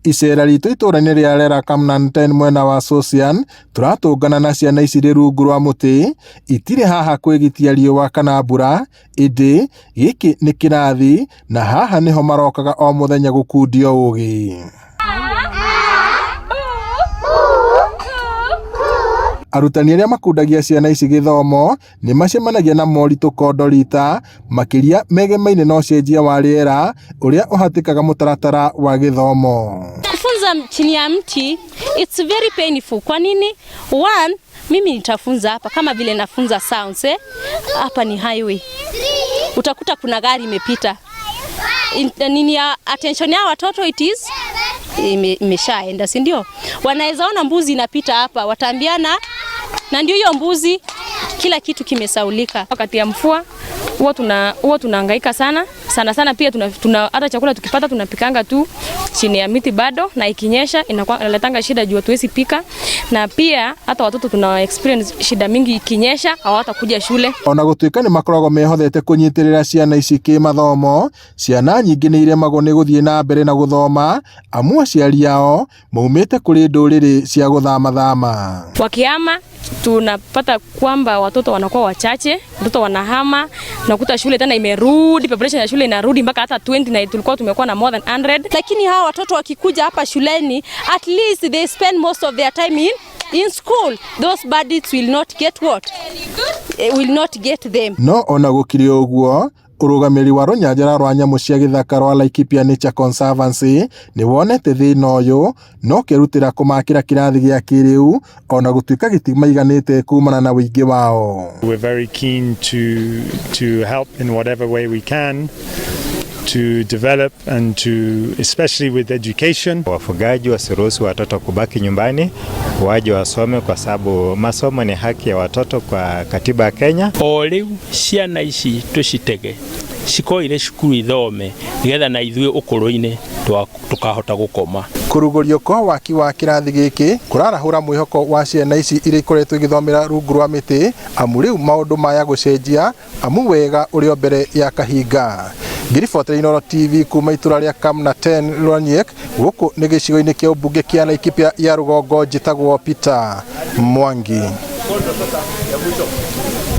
Icera ritũ itũra-inĩ rĩa Rera Kamnanten mwena wa Sosian, tũratũngana na ciana ici irĩ rungu rwa mũtĩ, itirĩ haha kwĩgitia riũa kana mbura, ĩndĩ gĩkĩ nĩ kĩrathi na haha nĩho marokaga o mũthenya gũkundio ũgĩ. Arutani arĩa makundagia ciana ici gĩthomo nĩ macemanagia na moritũ kondorita makĩria megemaine na ũcenjia wa rĩera ũrĩa ũhatĩkaga mũtaratara wa gĩthomo. Kufunza chini ya mti it's very painful. Kwa nini? One, mimi nitafunza hapa kama vile nafunza sounds, eh? Hapa ni highway, utakuta kuna gari imepita. Nini ya attention ya watoto it is imeshaenda, si ndio? Wanaweza ona mbuzi inapita hapa, wataambiana na ndio hiyo mbuzi, kila kitu kimesaulika. Wakati ya mvua huwa tunahangaika sana sana sana. Pia tuna hata chakula tukipata tunapikanga tu chini ya miti bado, na ikinyesha inakuwa inaletanga shida juu hatuwezi pika, na pia hata watoto tuna experience shida mingi, ikinyesha hawatakuja shule. Ona gũtuĩka nĩ makoragwo mehothete kũnyitĩrĩra ciana ici kĩmathomo, ciana nyingĩ nĩ iremagwo nĩ gũthiĩ na mbere na gũthoma amu aciari ao maumĩte kũrĩ ndũrĩrĩ cia gũthamathama. Wakihama tunapata kwamba watoto wanakuwa wachache, watoto wanahama, nakuta shule tena imerudi, population ya shule inarudi mpaka hata 20 na tulikuwa tumekuwa na more than 100. Lakini hawa watoto wakikuja hapa shuleni, at least they spend most of their time in school. Those bandits will not get what? Will not get them. No ona gũkĩrĩ ũguo, ũrũgamĩrĩri wa rũnyanjara rwa nyamũ cia gĩthaka rwa Laikipia Nature Conservancy nĩ wonete thĩna ũyũ no kerutĩra kũmakĩra kĩrathi gĩa kĩrĩu ona gũtuĩka gĩtimaiganĩte kumana na ũingĩ wao. We're very keen to help in whatever way we can to develop and to especially with education. Wafugaji wasiruhusu watoto kubaki nyumbani, waje wasome kwa sababu masomo ni haki ya watoto kwa katiba ya Kenya. O rĩu ciana ici tũcitege cikoire cukuru ithome nigetha na ithuĩ ũkũrũ-inĩ tũkahota gũkoma. Kũrugũrio kwa waki wa kĩrathi gĩkĩ kũrarahũra mwĩhoko wa ciana ici iria ikoretwo igĩthomera rungu rwa mĩtĩ, amu rĩu maũndũ maya gũcenjia, amu wega ũrĩ o mbere ya kahinga. Ngĩribotera Inooro TV kuma itũra rĩa Kamnaten Rwanyek, gũkũ nĩ gĩcigo-inĩ kĩa ũmbunge kĩa Laikipia ya rũgongo, njĩtagwo Peter Mwangi.